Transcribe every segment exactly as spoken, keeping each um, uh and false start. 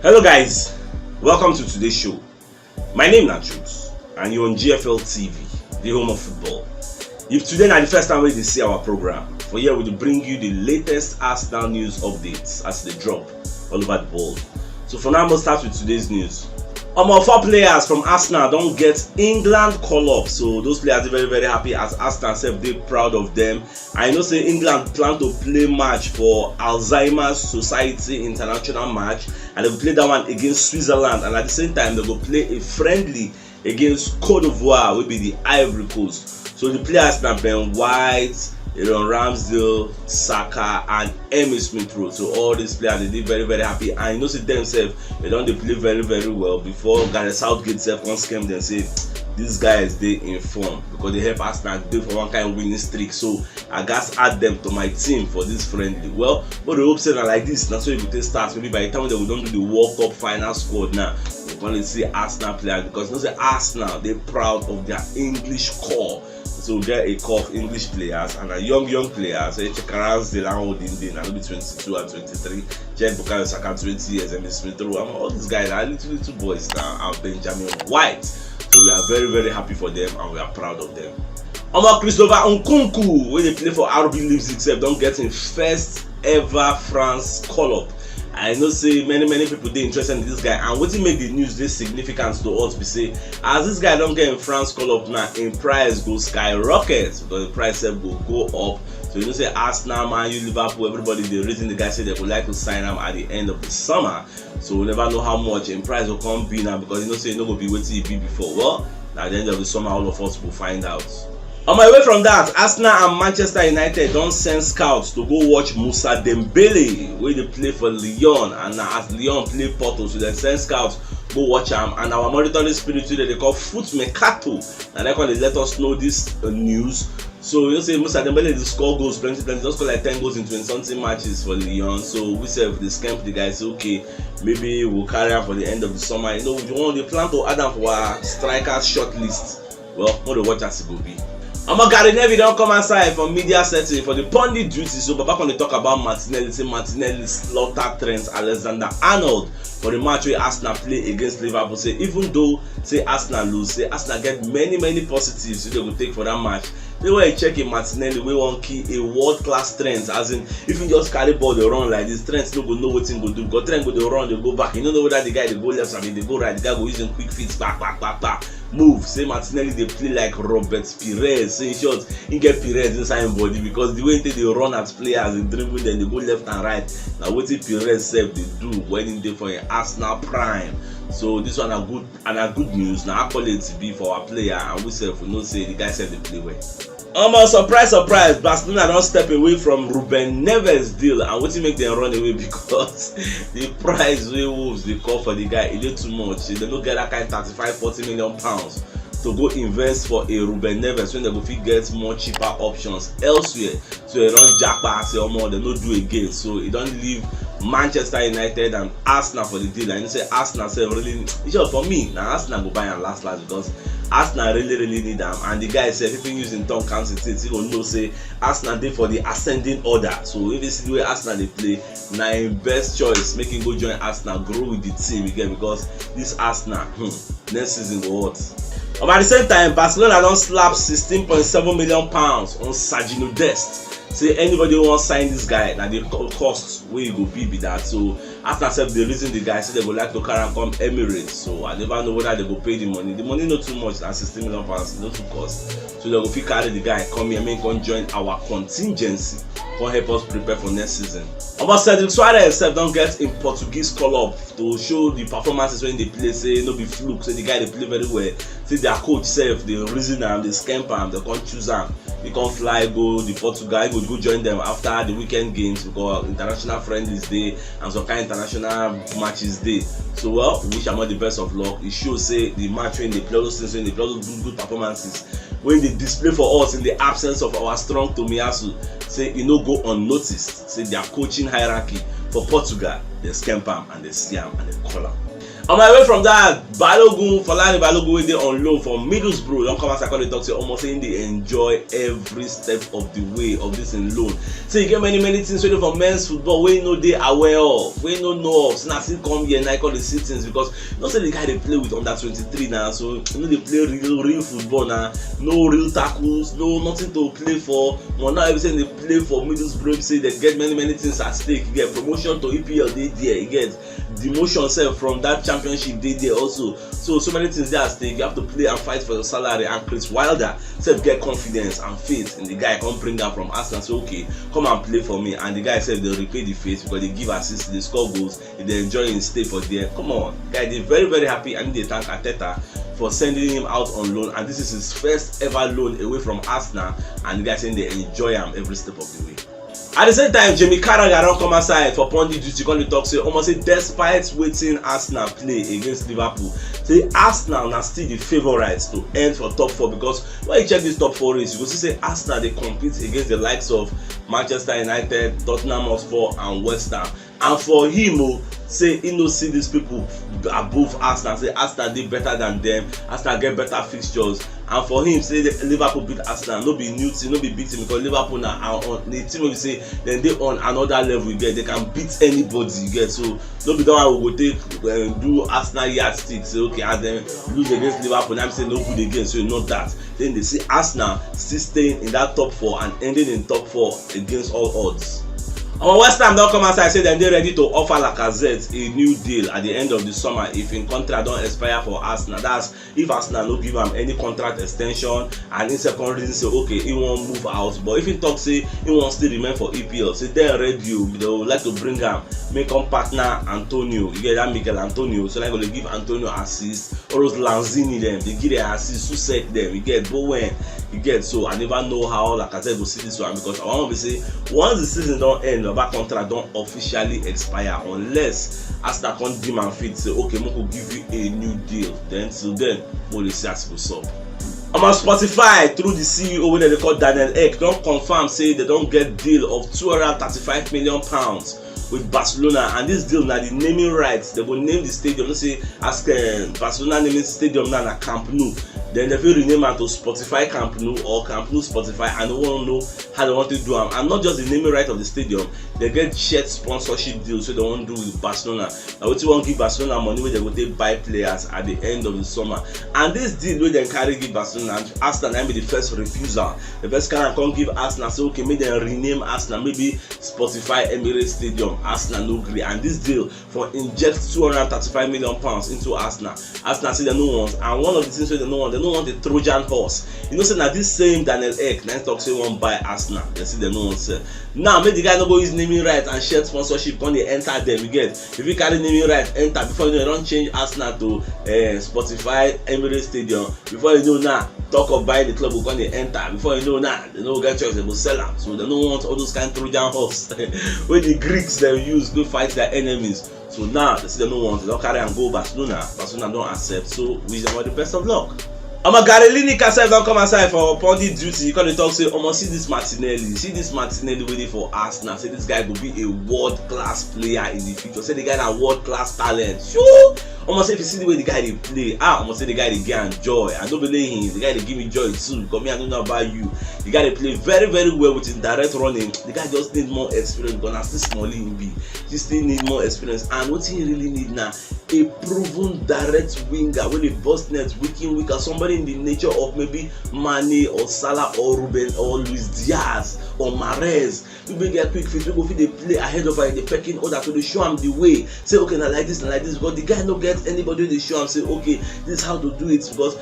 Hello guys, welcome to today's show. My name na Truth and you're on G F L T V, the home of football. If today na the first time wey you dey see our program, for here we dey bring you the latest Arsenal news updates as e dey drop all over the world. So for now, we'll start with today's news. Omo, four players from Arsenal don get England call up, so those players dey very very happy as Arsenal sef dey proud of them. I know say England plan to play match for Alzheimer's Society international match, and they go play that one against Switzerland, and at the same time they go play a friendly against Cote d'Ivoire, wey be the Ivory Coast. So the players na Ben White, Aaron Ramsdale, Saka, and Emile Smith Rowe. So all these players dey dey very very happy, and you know say dem sef, they don dey play very very well before Gareth Southgate sef come scam them say these guys dey in form, because they help Arsenal dey for one kind winning streak. So I gats add them to my team for this friendly. Well, but we hope say na like this, na so e go take start. Maybe by the time they go don do the World Cup final squad now, we go come dey see Arsenal players, because you know say Arsenal dey proud of their English core. So we get a core of English players and a young young players. Hey, Chakaras, Delan Odinde, na no be twenty-two and twenty-three. Check Bukayo Saka, twenty years, Emile Smith Rowe. All these guys are little little boys now. And Benjamin White. So we are very very happy for them and we are proud of them. Omo, Christopher Nkunku, wey dey play for R B Leipzig sef, don get him first ever France call up. I know say many many people dey interested in this guy, and wetin make the news dey significant to us be say, as this guy don get him France call up now, him price go skyrocket, because the price sef go go up. So you know say Arsenal, Man U, Liverpool, everybody dey reason the guy say they go like to sign am at the end of the summer. So we never know how much him price go come be now, because you know say e no go be wetin e be before. Well, na the end of the summer, all of us go find out. Omo, away from that, Arsenal and Manchester United don send scouts to go watch Moussa Dembele, wey dey play for Lyon, and na as Lyon play Porto, so dem send scouts go watch am. And our monitoring spirit wey dem dey call Foot Mercato, na dem come dey let us know this uh, news. So you know say Moussa Dembele dey score goals plenty plenty, don score like ten goals in twenty something matches for Lyon. So we sef dey scamp the guy, say okay, maybe we'll carry am for the end of the summer. You know, we wan dey plan to add am for our strikers short list. Well, we dey watch as e go be. Omo, Gary Neville don come outside for media setting for the pundit duty. So Baba come dey talk about Martinelli, say Martinelli slaughter Trent Alexander-Arnold for the match wey Arsenal play against Liverpool. Say even though say Arsenal lose, say Arsenal get many many positives wey dem go take for that match. Say when you check a Martinelli wey wan kill a world class Trent, as in if you just carry ball dey run like this, Trent no go know wetin go do, because Trent go dey run dey go back, you no know whether the guy dey go left abi dey go right, the guy go use him quick feet, kpa kpa kpa kpa, move. Say Martinelli dey play like Robert Pires. Say in short, he get Pires inside him body, because the way he take dey run at players, dey dribble dem, dey go left and right, na wetin Pires sef dey do when he dey for him Arsenal prime. So this one na good, and na good news, na accolades e be for our player, and we sef we know say the guy sef dey play well. Omo, surprise surprise, Barcelona don step away from Ruben Neves deal, and wetin make dem run away? Because the price wey Wolves dey call for the guy, e dey too much. Dem no get that kind thirty-five forty million pounds to go invest for a Ruben Neves when dem go fit get more cheaper options elsewhere. So dem don japa, say omo, dem no do again. So e don leave Manchester United and Arsenal for the deal. And you know say Arsenal sef really, in short, for me, na Arsenal go buy am last last, because Arsenal really really need am. And the guy sef, if he use him tongue count him teeth, he go know say Arsenal dey for the ascending order. So if you see the way Arsenal dey play, na him best choice, make him go join Arsenal, grow with the team again, because this Arsenal, hmm, next season go hot. But at the same time, Barcelona don slap sixteen point seven million pounds on Sergiño Dest. Say anybody wey wan sign this guy, na the co- cost wey e go be be that. So Arsenal sef dey reason the guy, say dem go like to carry am come Emirates. So I never know whether dem go pay the money. The money no too much, na sixteen million pounds, e no too cost. So dem go fit carry the guy come here, make him come join our contingency, come help us prepare for next season. Omo, Cedric Soares sef don get him Portuguese call up to show the performances wey he dey play. Say no be fluke, say the guy dey play very well. Say their coach sef dey reason am, dey scamp am, dem come choose am. He come fly go the Portugal, he go go join them after the weekend games, because international friendlies dey and some kind international matches dey. So well, we wish am all the best of luck. E show say the match wey he dey play, all those things wey he dey play, all those good good performances wey he dey display for us in the absence of our strong Tomiyasu, say e no go unnoticed. Say their coaching hierarchy for Portugal, dem scamp am and dem see am and dem call am. On my way from that, Balogun, Falani Balogun, wey dey on loan for Middlesbrough, don come outside come dey talk say omo say him dey enjoy every step of the way of this in loan. Say e get many many things wey dey for men's football wey no dey aware of, wey no know of. So na still come here na call the see things because you know say the guy dey play with under twenty-three now, so you know dey play real real football now. No real tackles, no nothing to play for. But now everything dey play for Middlesbrough, say they get many many things at stake. You get promotion to E P L dey there, you get demotion sef from that championship dey there also. So so many things dey at stake. You have to play and fight for your salary. And Chris Wilder sef get confidence and faith in the guy, come bring am from Arsenal, say okay, come and play for me. And the guy sef dey repay the faith because dey give assist, dey score goals, dey enjoy him stay for there. Come on, guy dey very very happy and dey thank Arteta for sending him out on loan, and this is his first ever loan away from Arsenal, and the guy say dey enjoy am every step of the way. At the same time, Jamie Carragher don come outside for pundit duty come dey talk say omo say despite wetin Arsenal play against Liverpool, say Arsenal na still the favourites to end for top four because when you check this top four race, you go see say Arsenal dey compete against the likes of Manchester United, Tottenham Hotspur and West Ham. And for him o, say he no see these people above Arsenal, say Arsenal dey better than them, Arsenal get better fixtures. And for him say the Liverpool beat Arsenal no be new thing, no be big thing because Liverpool na are on the team wey be say dem dey on another level, you get, they can beat anybody, you get. So no be that one we go take um, do Arsenal yardstick say okay, as dem lose against Liverpool na im say no good again, so not that. Then they see Arsenal still staying in that top four and ending in top four against all odds. Our West Ham don come outside say dem dey ready to offer Lacazette a new deal at the end of the summer if im contract don expire for Arsenal. That's if Arsenal no give am any contract extension, and im second reason say okay, he wan move out, but if he talk say he wan still remain for E P L, say dem ready o, they would like to bring am make come partner Antonio. You get that Mikel Antonio, so like go dey give Antonio assist, all those Lanzini dem dey give dem assist, Susek dem, you get Bowen, you get. So I never know how Lacazette go see this one because I wan be say once the season don end, Baba contract don officially expire unless Arsenal come dim am fit say okay, make we give you a new deal. Then till then, we dey see as e go sup. Omo, Spotify through the C E O wey dem dey call Daniel Ek don confirm say dem don get deal of two hundred and thirty-five million pounds with Barcelona, and this deal na the naming rights. Dem go name the stadium. You know say as um, Barcelona naming stadium now na Camp Nou. Then dem fit rename am to Spotify Camp Nou or Camp Nou Spotify. I no wan know how dem wan take do am. And not just the naming right of the stadium, dem get shared sponsorship deal so dem wan do with Barcelona. Na wetin wan give Barcelona money wey dem go take buy players at the end of the summer. And this deal wey dem carry give Barcelona, Arsenal na im be the first refusal. The first carry am come give Arsenal say okay, make dem rename Arsenal, maybe Spotify Emirates Stadium. Arsenal no gree, and this deal for inject two hundred and thirty-five million pounds into Arsenal. Arsenal say dem no want, and one of the things wey dem no want, dem no want a Trojan horse. You know say na this same Daniel Ek na im talk say he wan buy Arsenal. Dem say dem no want sell. Now make the guy no go use naming right and shared sponsorship come dey enter dem, you get. If he carry naming right enter, before you know, dem don change Arsenal to uh, Spotify Emirates Stadium. Before you know now, talk of buying the club go come dey enter. Before you know now, dem no get choice, dem go sell am. So dem no want all those kind Trojan horse wey the Greeks dem use go fight their enemies. So now dem say dem no want, dem don carry am go Barcelona. Barcelona don accept, so wish dem all the best of luck. Omo, Gary Lineker sef don come outside for pundit duty. He come dey talk say omo, see this Martinelli, see this Martinelli wey dey for Arsenal. Say this guy go be a world class player in the future. Say the guy na world class talent. Sure. Omo, say if you see the way the guy dey play, ah, omo, say the guy dey give am joy. I no believe him. The guy dey give me joy too because me, I don't know about you. The guy dey play very very well with him direct running. The guy just need more experience because na still small he be. He still need more experience, and wetin he really need na a proven direct winger wey dey burst net week in week out, somebody in the nature of maybe Mane or Salah or Ruben or Luis Diaz or Mahrez. People get quick feet, people fit dey play ahead of am in the pecking order to dey show am the way, say okay, na like this, na like this, because the guy no get anybody wey dey show am say okay, this is how to do it. Because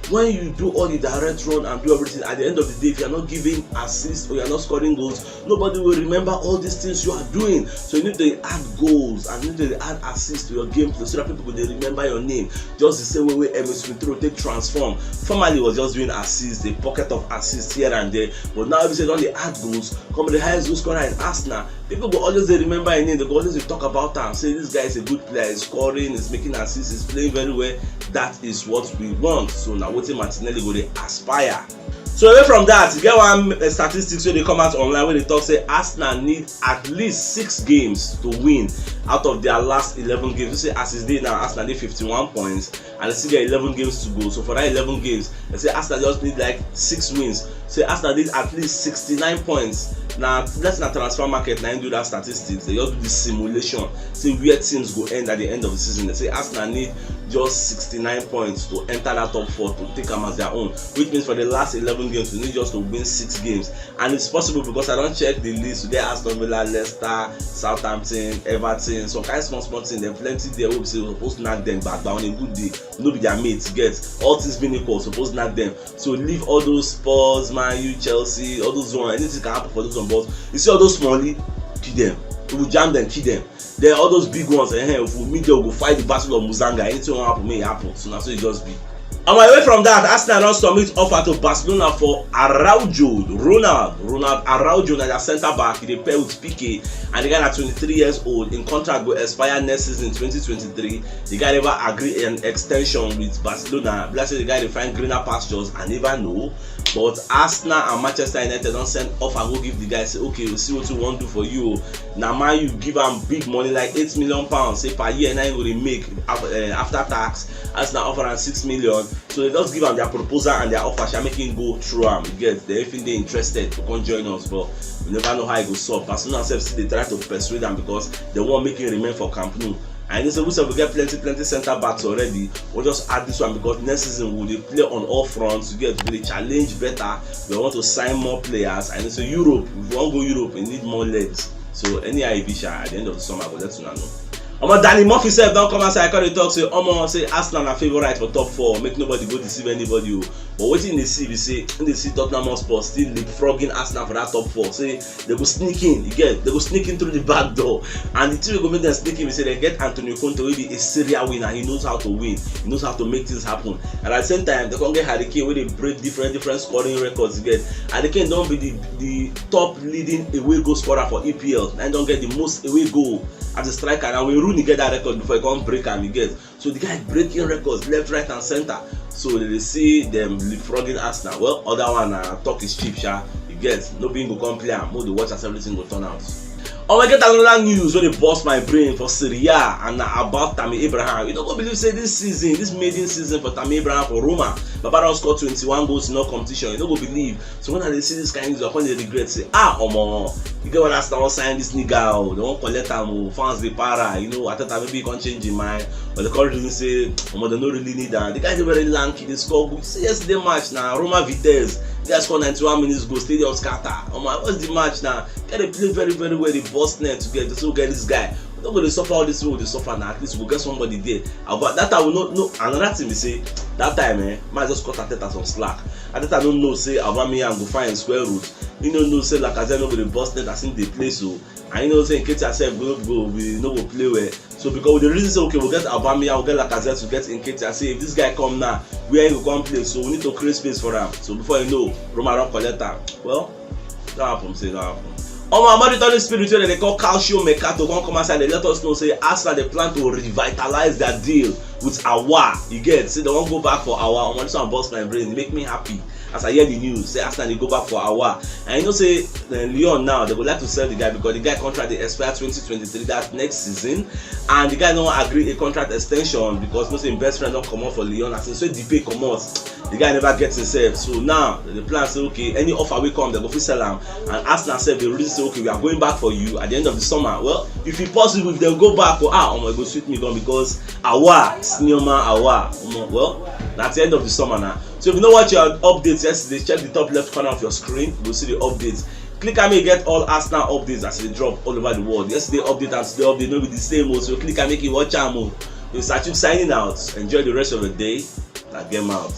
when you do all the direct run and do everything, at the end of the day, if you are not giving assist or you are not scoring goals, nobody will remember all these things you are doing. So you need to add goals and you need to add assist to your gameplay so that people go dey remember your name. Just the same way wey Emile Smith Rowe take transform. Formerly was just doing assists, a pocket of assists here and there, but now if you say don dey add goals, come the highest goal scorer in Arsenal. People go always dey remember him name, they go always dey talk about am, say this guy is a good player, he's scoring, he's making assists, he's playing very well. That is what we want. So na wetin Martinelli go dey aspire. So away from that, you get one uh, statistics wey dey come out online wey dey talk say Arsenal need at least six games to win out of their last eleven games. You see, as e dey now, Arsenal dey fifty-one points and they still get eleven games to go. So for that eleven games, they say Arsenal just need like six wins. Say Arsenal need at least sixty-nine points. Now, that's not transfer market. Now, do that statistics. They just do the simulation. Say where teams go end at the end of the season. They say Arsenal need just sixty-nine points to enter that top four to take them as their own. Which means for the last eleven games, we need just to win six games. And it's possible because I don't check the list. We get Aston Villa, Leicester, Southampton, Everton. Some kind small small thing. Dem plenty there wey be say we suppose knack them back, but on a good day, no be their mates. Get all things being equal, suppose knack them. So leave all those Spurs, Man U, Chelsea, all those one. Anything can happen for those one, but you see all those small, kill them. We will jam them, kill them. Then all those big ones, eh, if we meet them, we go fight the battle of Muzanga. Anything will happen, may happen. So now so it just be. And away from that, Arsenal don submit offer to Barcelona for Araujo, Ronald, Ronald Araujo, na their centre back. He dey pair with P K, and the guy na twenty-three years old. In contract go expire next season, twenty twenty-three. The guy never agree an extension with Barcelona. Be like say the guy dey find greener pastures. I never know. But Arsenal and Manchester United don send offer go give the guy, say, "Okay, we see what we wan do for you." Now, Man U give am big money, like eight million pounds, say per year, now he go dey make af- eh, after tax. Arsenal offer am six million. So they just give am their proposal and their offer, shall make him go through am. You get, they even dey interested to come join us, but we never know how e go solve. Barcelona sef still dey try to persuade am because they wan make him remain for Camp Nou. And you know say we sef we get plenty plenty centre backs already. We just add this one because next season we dey play on all fronts. You get, we dey challenge better. We want to sign more players. And you know say Europe, if we wan go Europe, we need more legs. So anyhow e be sha, at the end of the summer, I go let una know. Omo, Danny Murphy sef don come outside, come dey talk say, omo, say Arsenal na favourite for top four, make nobody go deceive anybody o. But wetin dey see be say, im dey see Tottenham Hotspur still leapfrogging Arsenal for that top four. Say they go sneak in, you get, they go sneak in through the back door. And the thing wey go make them sneak in be say they get Antonio Conte, wey be a Serie A winner. He knows how to win. He knows how to make things happen. And at the same time, they come get Harry Kane, wey dey break different different scoring records. You get, Harry Kane don be the the top leading away goal scorer for E P L. Na him don get the most away goal as a striker. And when Rooney get that record before, he come break am. You get, so the guy breaking records left, right, and center. So they dey see them leapfrogging Arsenal. Well, other one na talk is cheap, sha. You get, no be him go come play am. Make we dey watch as everything go turn out. Oh, I get another news wey dey burst my brain for Serie A, and na about Tammy Abraham. You no go believe say this season, this maiden season for Tammy Abraham for Roma, Baba don score twenty-one goals in all competition. You no go believe. So when I dey see this kind news, I come dey regret say, ah, omo, you get what, Arsenal wan sign this nigga o, they wan collect am o, fans dey para, you know, Arteta maybe he come change him mind, but they come reason say, omo, they no really need am. The guy dey very lanky, dey score good. See yesterday match na, Roma Vitesse, the guy score ninety-one minutes goal, stadium scatter. Omo, I watch the match na, guy dey play very very well, dey burst net together, so get this guy. We no go dey suffer all this thing we dey suffer na, at least we go get somebody there. About that time, we no, no, another thing be say, that time, eh, man just cut Arteta some slack. Arteta no know say Aubameyang go find square root. He no know say Lacazette no go dey burst net as him dey play so. And you know say Nketiah sef go go, we no go play well. So because we dey reason say, okay, we get Aubameyang, we get Lacazette, we get Nketiah. Say if this guy come now, where he go come play? So we need to create space for am. So before you know, Roma don collect am. Well, that happen, say that happen. Omo, Amadi Tony Spirit, wey dem dey call Calcio Mercato, come come outside, dey let us know say Arsenal dey plan to revitalize their deal with Awa. You get, say they wan go back for Awa. Omo, this one burst my brain, make me happy as I hear the news say Arsenal dey go back for Awa. And you know say uh, Lyon now, they go like to sell the guy because the guy contract dey expire twenty twenty-three, that's next season. And the guy no wan agree a contract extension because no say him best friend don comot for Lyon, as in say Depay comot, the guy never get himself. So now the plan say, okay, any offer wey come, they go fit sell am. And Arsenal sef dey reason say, okay, we are going back for you at the end of the summer. Well, if e possible, if dem go back for, ah, omo, e go sweet me gan because Awa, senior man Awa, omo, well, na at the end of the summer now. So if you no watch your updates yesterday, check the top left corner of your screen, you go see the updates. Click am, you get all Arsenal updates as e dey drop all over the world. Yesterday update and today update no be the same o, so click am, make you watch am o. Mister Chuks signing out. Enjoy the rest of the day. Na game out.